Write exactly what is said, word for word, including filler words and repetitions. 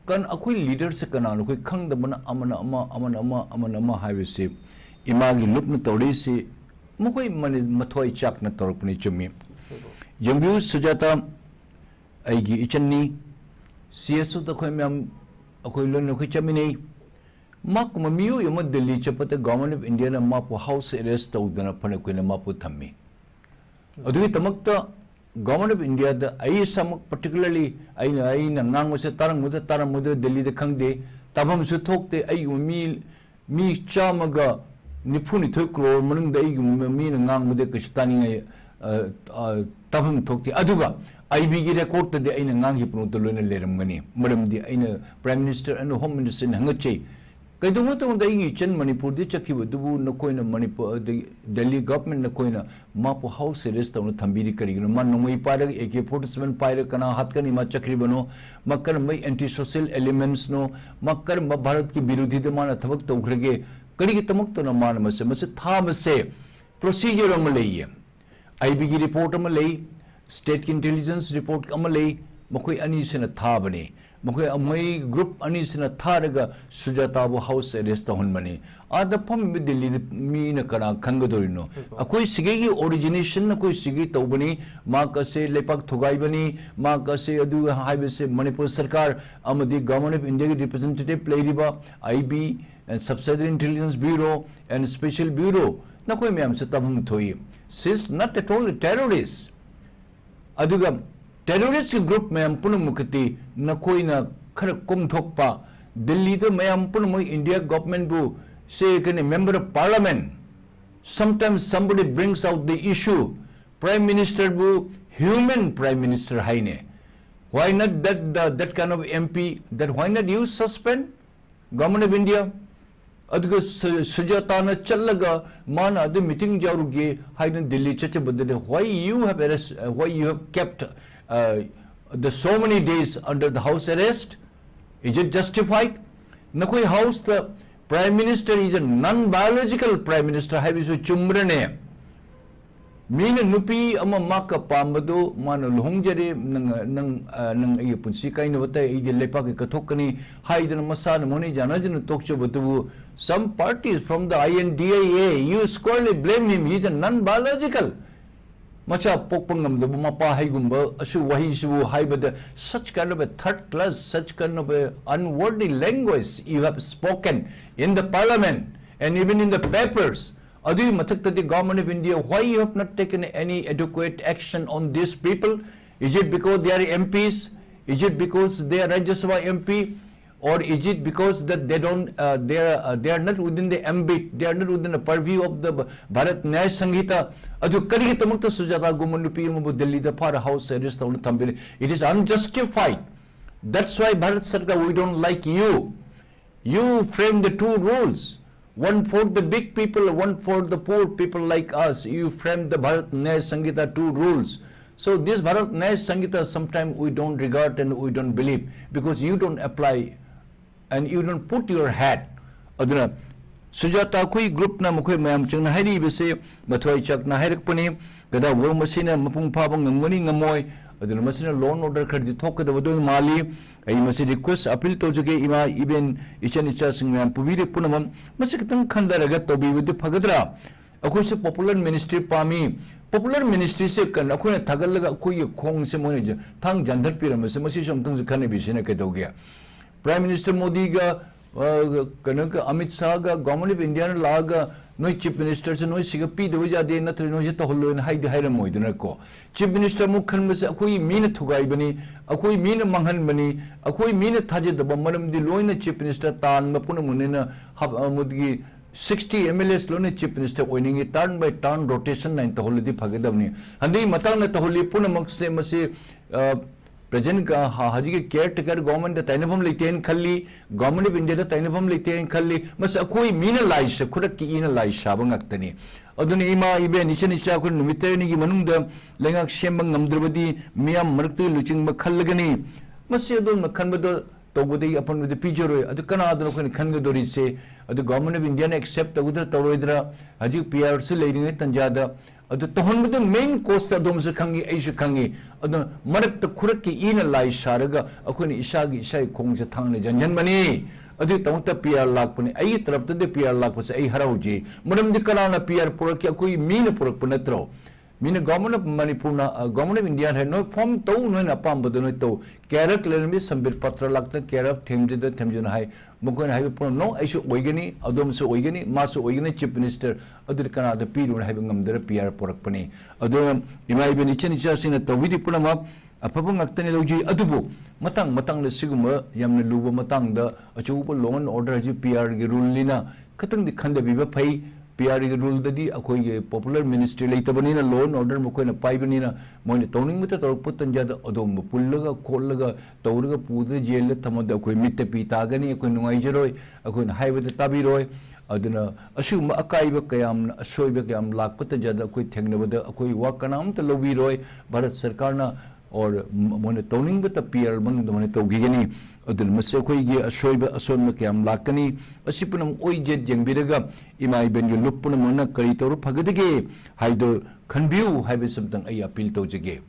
ꯀꯟ ꯑꯩꯈꯣꯏ ꯂꯤꯗꯔꯁꯦ ꯀꯅꯥꯅꯣ? ꯑꯩꯈꯣꯏ ꯈꯪꯗꯕꯅ ꯑꯃꯅ ꯑꯃ, ꯑꯃꯅ ꯑꯃ, ꯑꯃꯅ ꯑꯃ ꯍꯥꯏꯕꯁꯤ ꯏꯃꯥꯒꯤ ꯂꯨꯞꯅ ꯇꯧꯔꯤꯁꯤ ꯃꯈꯣꯏ ꯃꯅꯤ-, ꯃꯊ꯭ꯋꯥꯏ ꯆꯥꯛꯅ ꯇꯧꯔꯛꯄꯅꯤ, ꯆꯨꯝꯃꯤ꯫ ꯌꯦꯡꯕꯤꯌꯨ ꯁꯨꯖꯥꯇꯥ, ꯑꯩꯒꯤ ꯏꯆꯟꯅꯤ, ꯁꯤ ꯑꯦꯁ ꯁꯨꯗ ꯑꯩꯈꯣꯏ ꯃꯌꯥꯝ, ꯑꯩꯈꯣꯏ ꯂꯣꯏꯅ ꯑꯩꯈꯣꯏ ꯆꯠꯃꯤꯟꯅꯩ꯫ ꯃꯥꯒꯨꯝꯕ ꯃꯤꯑꯣꯏ ꯑꯃ ꯗꯦꯜꯂꯤ ꯆꯠꯄꯗ Government of Indiaꯅ ꯃꯥꯕꯨ house arrest ꯇꯧꯗꯅ ꯐꯅ ꯀꯨꯏꯅ ꯃꯥꯕꯨ ꯊꯝꯃꯤ꯫ ꯑꯗꯨꯒꯤꯗꯃꯛꯇ Government of Indiaꯗ ꯑꯩ ꯏꯁꯥꯃꯛ particularly ꯑꯩꯅ, ꯑꯩꯅ ꯉꯥꯡꯕꯁꯦ ꯇꯥꯔꯝꯒꯗ꯭ꯔꯥ ꯇꯥꯔꯝꯃꯣꯏꯗ꯭ꯔꯥ ꯗꯦꯜꯂꯤꯗ ꯈꯪꯗꯦ, ꯇꯥꯐꯝꯁꯨ ꯊꯣꯛꯇꯦ꯫ ꯑꯩꯒꯨꯝꯕ ꯃꯤ, ꯃꯤ ꯆꯥꯝꯃꯒ ꯅꯤꯐꯨꯅꯤꯊꯣꯏ ꯀ꯭ꯔꯣꯔ ꯃꯅꯨꯡꯗ ꯑꯩꯒꯨꯝꯕ ꯃꯤꯅ ꯉꯥꯡꯕꯗ ꯀꯩꯁꯨ ꯇꯥꯅꯤꯡꯉꯥꯏ, ꯑ, ꯑ, ꯇꯥꯐꯝ ꯊꯣꯛꯇꯦ꯫ ꯑꯗꯨꯒ ꯑꯥꯏ ꯕꯤꯒꯤ ꯔꯦꯀꯣꯔꯠꯇꯗꯤ ꯑꯩꯅ ꯉꯥꯡꯈꯤꯕ ꯄꯣꯠꯇꯣ ꯂꯣꯏꯅ ꯂꯩꯔꯝꯒꯅꯤ, ꯃꯔꯝꯗꯤ ꯑꯩꯅ Prime Minister and Home Ministerꯅ ꯍꯪꯒꯠꯆꯩ꯫ ꯀꯩꯗꯧꯉꯩ ꯃꯇꯝꯗ ꯑꯩꯒꯤ ꯏꯆꯟ ꯃꯅꯤꯄꯨꯔꯗ ꯆꯠꯈꯤꯕꯗꯨꯕꯨ ꯅꯈꯣꯏꯅ ꯃꯅꯤꯄꯨꯔ, ꯑꯗꯒꯤ ꯗꯦꯜꯂꯤ government ꯅꯈꯣꯏꯅ ꯃꯥꯕꯨ house arrest ꯇꯧꯅ ꯊꯝꯕꯤꯔꯤ ꯀꯔꯤꯒꯤꯅꯣ? ꯃꯥ ꯅꯣꯡꯃꯩ ꯄꯥꯏꯔꯒ, ꯑꯦ ꯀꯦ ꯐꯣꯔꯇꯤ ꯁꯚꯦꯟ ꯄꯥꯏꯔꯒ ꯀꯅꯥ ꯍꯥꯠꯀꯅꯤ? ꯃꯥ ꯆꯠꯈ꯭ꯔꯤꯕꯅꯣ? ꯃꯥ ꯀꯔꯝꯕ anti social elementsꯅꯣ? ꯃꯥ ꯀꯔꯝꯕ ꯚꯥꯔꯠꯀꯤ ꯕꯤꯔꯣꯙꯤꯗ ꯃꯥꯅ ꯊꯕꯛ ꯇꯧꯈ꯭ꯔꯒꯦ? ꯀꯔꯤꯒꯤꯗꯃꯛꯇꯅꯣ ꯃꯥꯅ ꯃꯁꯦ, ꯃꯁꯤ ꯊꯥꯕꯁꯦ procedure ꯑꯃ ꯂꯩꯌꯦ꯫ ꯑꯥꯏ ꯕꯤꯒꯤ ꯔꯤꯄꯣꯔꯠ ꯑꯃ ꯂꯩ, ꯁ꯭ꯇꯦꯠꯀꯤ ꯏꯟꯇꯦꯂꯤꯖꯦꯟꯁ ꯔꯤꯄꯣꯔꯠ ꯑꯃ ꯂꯩ, ꯃꯈꯣꯏ ꯑꯅꯤꯁꯤꯅ ꯊꯥꯕꯅꯤ꯫ ꯃꯈꯣꯏ, ꯃꯣꯏ ꯒ꯭ꯔꯨꯞ ꯑꯅꯤꯁꯤꯅ ꯊꯥꯔꯒ ꯁꯨꯖꯥꯇꯥꯕꯨ ꯍꯥꯎꯁ ꯑꯦꯔꯦꯁ ꯇꯧꯍꯟꯕꯅꯤ꯫ ꯑꯥꯗ ꯐꯝꯃꯤꯕ ꯗꯤꯜꯂꯤꯗ ꯃꯤꯅ ꯀꯅꯥ ꯈꯪꯒꯗꯧꯔꯤꯅꯣ? ꯑꯩꯈꯣꯏ ꯁꯤꯒꯤ ꯑꯣꯔꯤꯖꯤꯅꯦꯁꯟ ꯑꯩꯈꯣꯏ ꯁꯤꯒꯤ ꯇꯧꯕꯅꯤ, ꯃꯍꯥꯛ ꯑꯁꯦ ꯂꯩꯄꯥꯛ ꯊꯨꯒꯥꯏꯕꯅꯤ, ꯃꯍꯥꯛ ꯑꯁꯦ ꯑꯗꯨ ꯍꯥꯏꯕꯁꯦ ꯃꯅꯤꯄꯨꯔ ꯁꯔꯀꯥꯔ ꯑꯃꯗꯤ Government of Indiaꯒꯤ representative ꯂꯩꯔꯤꯕ ꯑꯥꯏ B and Subsidiary Intelligence Bureau and Special Bureau ꯅꯈꯣꯏ ꯃꯌꯥꯝꯁꯦ ꯇꯥꯐꯝ ꯊꯣꯛꯏ꯫ She is not at all a terrorist꯫ ꯑꯗꯨꯒ terrorist ꯒꯤ ꯒ꯭ꯔꯨꯞ ꯃꯌꯥꯝ ꯄꯨꯝꯅꯃꯛꯀꯗꯤ ꯅꯈꯣꯏꯅ ꯈꯔ ꯀꯣꯝꯊꯣꯛꯄ, ꯗꯤꯜꯂꯤꯗ ꯃꯌꯥꯝ ꯄꯨꯝꯅꯃꯛ ꯏꯟꯗꯤꯌꯥ ꯒꯣꯚꯔꯟꯃꯦꯟꯠꯕꯨ ꯁꯦ ꯀꯩꯅꯣ, member of parliament, sometimes somebody brings out the issue, Prime Minister ꯕꯨ human Prime Minister ꯍꯥꯏꯅꯦ꯫ Why not that, the, that kind of M P, that why not you suspend Government of India? ꯑꯗꯨꯒ ꯁꯨ-, ꯁꯨꯖꯥꯇꯥꯅ ꯆꯠꯂꯒ ꯃꯥꯅ ꯑꯗꯨ meeting ꯌꯥꯎꯔꯨꯒꯦ ꯍꯥꯏꯅ Delhi ꯆꯠꯆꯕꯗꯨꯗꯤ, why you have arrest, uh, why you have kept, uh, the so many days under the house arrest? Is it justified? ꯅꯈꯣꯏ ꯍꯥꯎꯁꯇ Prime Minister is a non-biological Prime Minister ꯍꯥꯏꯕꯁꯨ ꯆꯨꯝꯕ꯭ꯔꯅꯦ? ꯃꯤꯅ ꯅꯨꯄꯤ ꯑꯃ ꯃꯥꯀ ꯄꯥꯝꯕꯗꯨ ꯃꯥꯅ ꯂꯨꯍꯣꯡꯖꯔꯦ, ꯅꯪ, ꯅꯪ, ꯑ, ꯅꯪ ꯑꯩꯒꯤ ꯄꯨꯟꯁꯤ ꯀꯥꯏꯅꯕ ꯇꯥꯏ, ꯑꯩꯗꯤ ꯂꯩꯄꯥꯛꯀꯤ ꯀꯠꯊꯣꯛꯀꯅꯤ ꯍꯥꯏꯗꯅ ꯃꯁꯥꯅ ꯃꯣꯅꯦ ꯖꯥꯅꯖꯅ ꯇꯣꯛꯆꯕꯗꯨꯕꯨ, some parties from the I N D I A, you squarely blame him, he is a non-biological. ꯃꯆꯥ ꯄꯣꯛꯄ ꯉꯝꯗꯕ ꯃꯄꯥ ꯍꯩꯒꯨꯝꯕ ꯑꯁꯤ ꯋꯥꯍꯩꯁꯤꯕꯨ ꯍꯥꯏꯕꯗ, such kind of a third class, such kind of a unworthy language you have spoken in the parliament and even in the papers. ꯑꯗꯨꯒꯤ ꯃꯊꯛꯇꯗꯤ, Government of India, why you have not taken any adequate action on these people? Is it because they are M Ps? Is it because they are Rajya Sabha M P? Or is it because that they don't, uh, they are, uh, they are not within the ambit, they are not within the purview of the Bharat Nyaya Sanhita? ꯑꯗꯨ ꯀꯔꯤꯒꯤꯗꯃꯛꯇ ꯁꯨꯖꯥꯇꯥꯒꯨꯝꯕ ꯅꯨꯄꯤ ꯑꯃꯕꯨ ꯗꯦꯜꯂꯤꯗ ꯐꯥꯔ house arrest ꯇꯧꯅ ꯊꯝꯕꯤꯔꯤ? It is unjustified. That's why, Bharat Sarkar, we don't like you. You frame the two rules, one for the big people, one for the poor people like us. You frame the Bharat Nyaya Sanhita two rules. So this Bharat Nyaya Sanhita, sometimes we don't regard and we don't believe because you don't apply and you don't put your head. ꯑꯗꯨꯅ ꯁꯨꯖꯥꯇꯥ ꯑꯩꯈꯣꯏ groupꯅ, ꯃꯈꯣꯏ ꯃꯌꯥꯝ ꯆꯪꯅ ꯍꯥꯏꯔꯤꯕꯁꯦ ꯃꯊ꯭ꯋꯥꯏ ꯆꯥꯛꯅ ꯍꯥꯏꯔꯛꯄꯅꯤ꯫ ꯀꯗꯥꯏꯐꯥꯎ ꯃꯁꯤꯅ ꯃꯄꯨꯡ ꯐꯥꯕ ꯉꯝꯒꯅꯤ ꯉꯝꯃꯣꯏ, ꯑꯗꯨꯅ ꯃꯁꯤꯅ law and order ꯈꯔꯗꯤ ꯊꯣꯛꯀꯗꯕꯗꯣ ꯃꯥꯜꯂꯤ꯫ ꯑꯩ ꯃꯁꯤ request, appeal ꯇꯧꯖꯒꯦ, ꯏꯃꯥ, ꯏꯕꯦꯟ, ꯏꯆꯟ ꯏꯆꯥꯁꯤꯡ ꯃꯌꯥꯝ ꯄꯨꯕꯤꯔꯤꯕ ꯄꯨꯝꯅꯃꯛ, ꯃꯁꯤ ꯈꯤꯇꯪ ꯈꯟꯊꯔꯒ ꯇꯧꯕꯤꯕꯗꯤ ꯐꯒꯗ꯭ꯔꯥ? ꯑꯩꯈꯣꯏꯁꯨ popular ministry ꯄꯥꯝꯃꯤ꯫ Popular ministryꯁꯦ ꯀꯩꯅꯣ, ꯑꯩꯈꯣꯏꯅ ꯊꯥꯒꯠꯂꯒ ꯑꯩꯈꯣꯏꯒꯤ ꯈꯣꯡꯁꯦ ꯃꯣꯏꯅ ꯊꯥꯡ ꯌꯥꯟꯊꯠꯄꯤꯔꯝꯕꯁꯦ, ꯃꯁꯤꯁꯨ ꯑꯃꯨꯛꯇꯪꯁꯨ ꯈꯟꯅꯕꯤꯁꯤꯅ ꯀꯩꯗꯧꯒꯦ? Prime Minister ꯃꯣꯗꯤꯒ, ꯑ, ꯀꯩꯅꯣꯒ, ꯑꯃꯤꯠ ꯁꯥꯍꯒ Government of Indiaꯅ ꯂꯥꯛꯑꯒ, "ꯅꯣꯏ Chief Ministerꯁꯦ ꯅꯣꯏ ꯁꯤꯒ ꯄꯤꯗꯕ ꯌꯥꯗꯦ, ꯅꯠꯇ꯭ꯔꯗꯤ ꯅꯣꯏꯁꯦ ꯇꯧꯍꯜꯂꯣꯏꯅ" ꯍꯥꯏꯗꯤ ꯍꯥꯏꯔꯝꯃꯣꯏꯗꯅꯀꯣ꯫ Chief Minister ꯑꯃꯨꯛ ꯈꯟꯕꯁꯦ ꯑꯩꯈꯣꯏꯒꯤ ꯃꯤꯅ ꯊꯨꯒꯥꯏꯕꯅꯤ, ꯑꯩꯈꯣꯏ ꯃꯤꯅ ꯃꯥꯡꯍꯟꯕꯅꯤ, ꯑꯩꯈꯣꯏ ꯃꯤꯅ ꯊꯥꯖꯗꯕ, ꯃꯔꯝꯗꯤ ꯂꯣꯏꯅ Chief Minister ꯇꯥꯟꯕ ꯄꯨꯝꯅꯃꯛꯅꯤꯅ ꯍꯞ-, ꯑ, ꯃꯗꯨꯒꯤ sixty M L As ꯂꯣꯏꯅ Chief Minister ꯑꯣꯏꯅꯤꯡꯉꯤ, turn by turn rotation ꯅꯥꯏꯅ ꯇꯧꯍꯜꯂꯗꯤ ꯐꯒꯗꯕꯅꯤ꯫ ꯍꯟꯗꯛꯀꯤ ꯃꯇꯥꯡꯗ ꯇꯧꯍꯜꯂꯤ ꯄꯨꯝꯅꯃꯛꯁꯦ ꯃꯁꯤ, ꯑ, present ꯒ-, ꯍ-, ꯍꯧꯖꯤꯛꯀꯤ caretaker governmentꯗ ꯇꯥꯏꯅꯐꯝ ꯂꯩꯇꯦ ꯍꯥꯏꯅ ꯈꯜꯂꯤ, Government of Indiaꯗ ꯇꯥꯏꯅꯐꯝ ꯂꯩꯇꯦ ꯍꯥꯏꯅ ꯈꯜꯂꯤ꯫ ꯃꯁꯤ ꯑꯩꯈꯣꯏ ꯃꯤꯅ ꯂꯥꯏ ꯁ-, ꯈꯨꯗꯛꯀꯤ ꯏꯅ ꯂꯥꯏ ꯁꯥꯕ ꯉꯥꯛꯇꯅꯤ꯫ ꯑꯗꯨꯅ ꯏꯃꯥ, ꯏꯕꯦꯟ, ꯏꯆꯟ ꯏꯆꯥ ꯑꯩꯈꯣꯏ ꯅꯨꯃꯤꯠ ꯇꯔꯦꯠꯅꯤꯒꯤ ꯃꯅꯨꯡꯗ ꯂꯩꯉꯥꯛ ꯁꯦꯝꯕ ꯉꯝꯗ꯭ꯔꯕꯗꯤ ꯃꯤꯌꯥꯝ ꯃꯔꯛꯇꯒꯤ ꯂꯨꯆꯤꯡꯕ ꯈꯜꯂꯒꯅꯤ꯫ ꯃꯁꯤ ꯑꯗꯣꯝꯅ ꯈꯟꯕꯗ ꯇꯧꯕꯗꯒꯤ ꯑꯄꯟꯕꯗ ꯄꯤꯖꯔꯣꯏ꯫ ꯑꯗꯨ ꯀꯅꯥꯗꯅꯣ ꯑꯩꯈꯣꯏꯅ ꯈꯟꯒꯗꯧꯔꯤꯁꯦ? ꯑꯗꯨ Government of Indiaꯅ accept ꯇꯧꯒꯗ꯭ꯔꯥ ꯇꯧꯔꯣꯏꯗ꯭ꯔꯥ? ꯍꯧꯖꯤꯛ P R ꯁꯨ ꯂꯩꯔꯤꯉꯩ ꯇꯟꯖꯥꯗ ꯑꯗꯨ ꯇꯧꯍꯟꯕꯗ main cause ꯑꯗꯣꯝꯁꯨ ꯈꯪꯉꯤ, ꯑꯩꯁꯨ ꯈꯪꯉꯤ꯫ ꯑꯗꯨꯅ ꯃꯔꯛꯇ ꯈꯨꯔꯛꯀꯤ ꯏꯅ ꯂꯥꯏ ꯁꯥꯔꯒ ꯑꯩꯈꯣꯏꯅ ꯏꯁꯥꯒꯤ ꯏꯁꯥꯒꯤ ꯈꯣꯡꯁꯦ ꯊꯥꯡꯅ ꯌꯥꯟꯁꯤꯟꯕꯅꯤ꯫ ꯑꯗꯨꯒꯤꯗꯃꯛꯇ P R ꯂꯥꯛꯄꯅꯤ꯫ ꯑꯩꯒꯤ ꯇꯔꯞꯇꯗꯤ P R ꯂꯥꯛꯄꯁꯦ ꯑꯩ ꯍꯔꯥꯎꯖꯩ꯫ ꯃꯔꯝꯗꯤ ꯀꯅꯥꯅ P R ꯄꯨꯔꯛꯀꯦ? ꯑꯩꯈꯣꯏ ꯃꯤꯅ ꯄꯨꯔꯛꯄ ꯅꯠꯇ꯭ꯔꯣ? ꯃꯤꯅ Government of ꯃꯅꯤꯄꯨꯔꯅ, ꯑ, Government of India ꯍꯥꯏ, ꯅꯣꯏ form ꯇꯧ, ꯅꯣꯏꯅ ꯑꯄꯥꯝꯕꯗꯣ ꯅꯣꯏ ꯇꯧ꯫ ꯀꯌꯥꯔꯛ ꯂꯩꯔꯝꯃꯤ, ꯁꯝꯕꯤꯠ ꯄꯇ꯭ꯔ ꯂꯥꯛꯇ ꯀꯌꯥꯔꯛ ꯊꯦꯝꯖꯗ ꯊꯦꯝꯖꯅ ꯍꯥꯏ꯫ ꯃꯈꯣꯏꯅ ꯍꯥꯏꯕ ꯄꯨꯝꯅꯃꯛ, "No, ꯑꯩꯁꯨ ꯑꯣꯏꯒꯅꯤ, ꯑꯗꯣꯝꯁꯨ ꯑꯣꯏꯒꯅꯤ, ꯃꯥꯁꯨ ꯑꯣꯏꯒꯅꯤ, Chief Minister ꯑꯗꯨꯗꯤ ꯀꯅꯥꯗ ꯄꯤꯔꯨꯅ ꯍꯥꯏꯕ ꯉꯝꯗꯅ P R ꯄꯨꯔꯛꯄꯅꯤ"꯫ ꯑꯗꯨꯅ ꯏꯃꯥ ꯏꯕꯦꯟ, ꯏꯆꯟ ꯏꯆꯥꯁꯤꯡꯅ ꯇꯧꯕꯤꯔꯤ ꯄꯨꯝꯅꯃꯛ ꯑꯐꯕ ꯉꯥꯛꯇꯅꯤ ꯂꯧꯖꯩ꯫ ꯑꯗꯨꯕꯨ ꯃꯇꯥꯡ ꯃꯇꯥꯡꯗ ꯁꯤꯒꯨꯝꯕ ꯌꯥꯝꯅ ꯂꯨꯕ ꯃꯇꯥꯡꯗ ꯑꯆꯧꯕ law and order ꯍꯥꯏꯁꯤ P R ꯒꯤ rule ꯅꯤꯅ ꯈꯤꯇꯪꯗꯤ ꯈꯟꯊꯕꯤꯕ ꯐꯩ꯫ P R ꯒꯤ rule ꯗꯗꯤ ꯑꯩꯈꯣꯏꯒꯤ popular ministry ꯂꯩꯇꯕꯅꯤꯅ, law and order ꯃꯈꯣꯏꯅ ꯄꯥꯏꯕꯅꯤꯅ, ꯃꯣꯏꯅ ꯇꯧꯅꯤꯡꯕꯇ ꯇꯧꯔꯛꯄ ꯇꯟꯖꯥꯗ ꯑꯗꯣꯝꯕꯨ ꯄꯨꯜꯂꯒ ꯈꯣꯠꯂꯒ ꯇꯧꯔꯒ ꯄꯨꯗꯅ ꯖꯦꯜꯗ ꯊꯝꯃꯗ ꯑꯩꯈꯣꯏ ꯃꯤꯠꯇ ꯄꯤ ꯇꯥꯒꯅꯤ, ꯑꯩꯈꯣꯏ ꯅꯨꯡꯉꯥꯏꯖꯔꯣꯏ, ꯑꯩꯈꯣꯏꯅ ꯍꯥꯏꯕꯗ ꯇꯥꯕꯤꯔꯣꯏ꯫ ꯑꯗꯨꯅ ꯑꯁꯤꯒꯨꯝꯕ ꯑꯀꯥꯏꯕ ꯀꯌꯥꯝꯅ, ꯑꯁꯣꯏꯕ ꯀꯌꯥꯝ ꯂꯥꯛꯄ ꯇꯟꯖꯥꯗ ꯑꯩꯈꯣꯏ ꯊꯦꯡꯅꯕꯗ ꯑꯩꯈꯣꯏ ꯋꯥ ꯀꯅꯥꯝꯇ ꯂꯧꯕꯤꯔꯣꯏ꯫ ꯚꯥꯔꯠ ꯁꯔꯀꯥꯔꯅ or ꯃ-, ꯃꯣꯏꯅ ꯇꯧꯅꯤꯡꯕꯇ P R ꯃꯅꯨꯡꯗ ꯃꯣꯏꯅ ꯇꯧꯈꯤꯒꯅꯤ꯫ ꯑꯗꯨꯅ ꯃꯁꯤ ꯑꯩꯈꯣꯏꯒꯤ ꯑꯁꯣꯏꯕ ꯑꯁꯣꯟꯕ ꯀꯌꯥꯝ ꯂꯥꯛꯀꯅꯤ꯫ ꯑꯁꯤ ꯄꯨꯝꯅꯃꯛ ꯑꯣꯏꯖꯦꯠ ꯌꯦꯡꯕꯤꯔꯒ ꯏꯃꯥ ꯏꯕꯦꯟꯒꯤ ꯂꯨꯞ ꯄꯨꯝꯅꯃꯛꯅ ꯀꯔꯤ ꯇꯧꯔ ꯐꯒꯗꯒꯦ ꯍꯥꯏꯗꯨ ꯈꯟꯕꯤꯌꯨ ꯍꯥꯏꯕꯁꯤ ꯑꯝꯇꯪ ꯑꯩ appeal ꯇꯧꯖꯒꯦ꯫